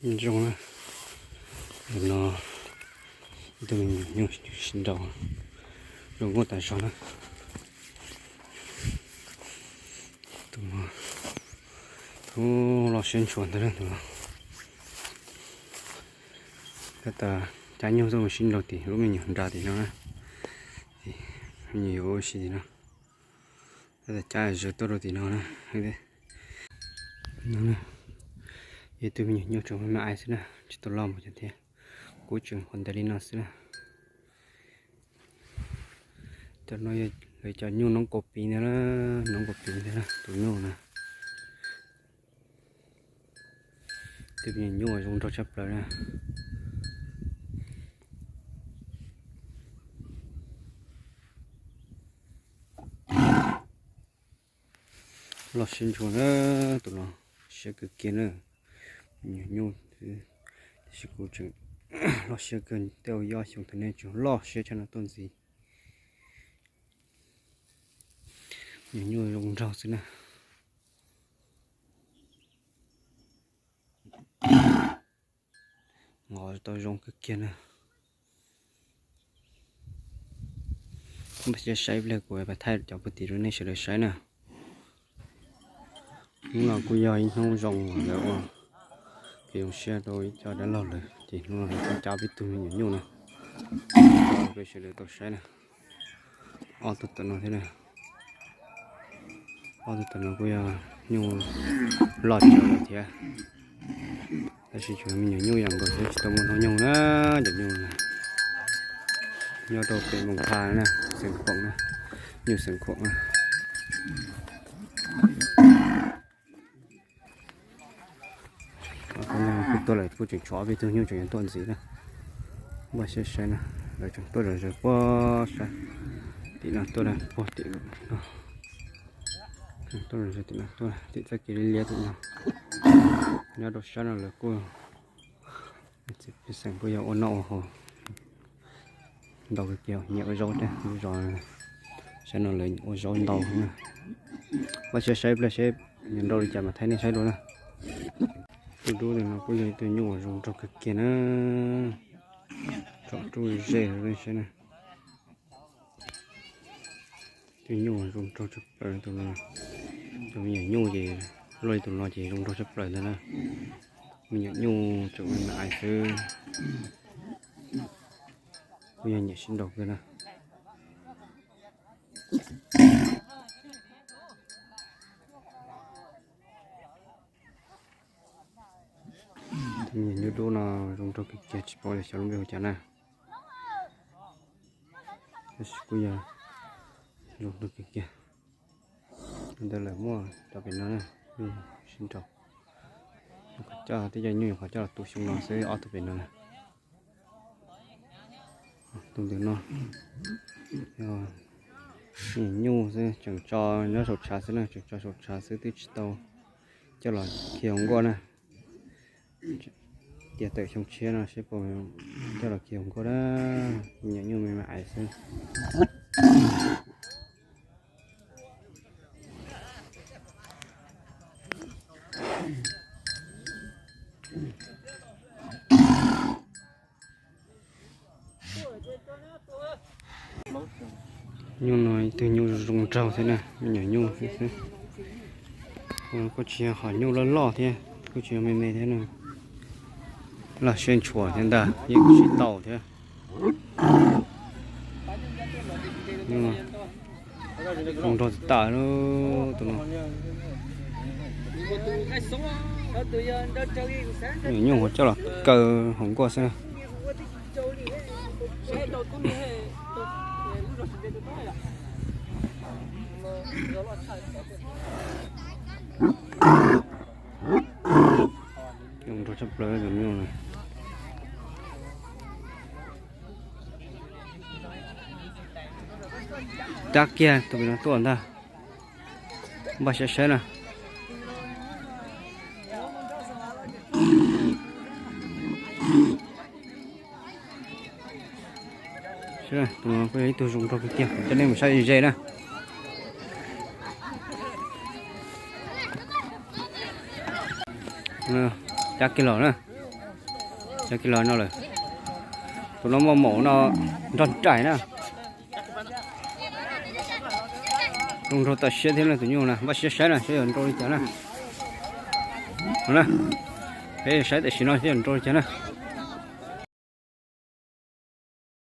Zoo na, no ib tug me nyuam nyuj sib nraus zoo nkauj tas zog na. Tus no loj siab ntshua ntag na tus no. Tab tom cab nyuj tuaj mus sib nraus tim lub me nyuam nra tim no na. Me nyuam yuav ua si tim no. Tab tom cab zws tuaj rau tim no na. Yog ib tug me nyuam nyuj tseem me me aiv xwb na, tsis tau loj mus cov thiab. Kuv tseem qhuav ntes li no xwb na. Cov no yog lawv cov nyuj noob kaus piv ntag na, noob kaus piv ntag na tus nyuj na. Tus me nyuam nyuj zoo nraug tshaj plaws na. Loj siab ntshua na, tus no siab kawg kiag na. Me nyuam nyuj, tiam sis kuv tseem loj siab kawg, tej zaum ob xyoos tom ntej tseem loj siab tshaj no tuaj ntxiv. Me nyuam nyuj zoo nraug xwb na. Ntxim tau zoo kawg kiag na. Npaj siab saib ib pliag kuv mam thaij cov puag tim rau nej sawv daws saib na. Hnub no kuj yog ib hnub zoo uas lawv ua kev zoo siab rau ib co dab laug lawm, ces hnub no lawv kuj cab peb tug me nyuam nyuj no rau peb sawv daws tau saib na. Ob tug tom no thiab na, ob tug tom no kuj yog nyuj loj tsawv lawm thiab. Tab sis tsuas me nyuam nyuj yam nkaus xwb, tsis tau muaj hnub nyoog na. Cov nyuj nyob rau pem Moos Phas na, xeev Khuam na, nyuj xeev Khuam na. Kuj tuaj lawm, kuj tseem tshuav ob peb tug nyuj tseem yuav tuaj ntxiv na. Npaj siab saib na, lawv tseem tuaj zom zaws puag sab tim no tuaj na, puag tim no, tuaj zom zaws tim no tuaj tim txoj kev liab liab tim no. Nyob rau sab no lawv kuj, pej xeem kuj yog ua noj ua haus ntau kawg kiag, nyiam ua zaub thiab, lub zos sab no lawv ua zaub ntau na. Npaj siab saib ib pliag seb yuav nrau li cas mam thaij nej saib dua na. Tus dub ntawm no kuj yog ib tug nyuj uas zoo nraug kawg kiag na. Tsom ruj ze rau nej saib na. Tus nyuj uas zoo nraug tshaj plaws tus no, cov me nyuam nyuj ces luaj li tus no ces zoo nraug tshaj plaws ntag na. Me nyuam nyuj tseem me me aiv xwb, kuj yog nyiam sib nraus kawg na. Me nyuam nyuj dub no zoo nraug kawg kiag, tsis paub tias xyov lub npe hu cas na. Tab sis kuj yog zoo nraug kawg kiag. Ntawd lawm muaj cov pem no na, sib nraus. Qhov coj, twb coj nyuj qhov coj los tu xyoo no xwb, ob tug pem no na. Tus ntawm no yog me nyuam nyuj xwb, tseem tso nyob saum tshav xwb na, tseem tso saum tshav xwb twb tsis tau coj los khi hauv nkuaj na. Tias tawm xyoo tshiab no seb puas coj los khi hauv nkuaj na. Me nyuam nyuj me me aiv xwb. Nyuj no ib tug nyuj zoo nraug thiab na, me nyuam nyuj xwb xwb. Kuj tsis yog hom nyuj loj loj thiab, kuj tsis yog me me thiab na. Loj siab ntshua thiab ntag, yeej tsis tau thiab. Zoo nraug tas tas tus no. Me nyuam nyuj coj los kaw hauv nkuaj xwb na. Zoo nraug tshaj plaws tus nyuj no. Cab kiag tus pem no tuaj ntag. Npaj siab saib na. Tus no kuj yog ib tug zoo nraug kawg kiag, coj nej mus saib ze na. Cab kiag los na. Sawv kiag los no lawm. Tus no muaj maum no nrog nraim na. Zoo nraug tawm siab thiab na tus nyuj na, npaj siab saib na saib yuav nrau li cas na. No na, peb saib tam sim no saib yuav nrau li cas na.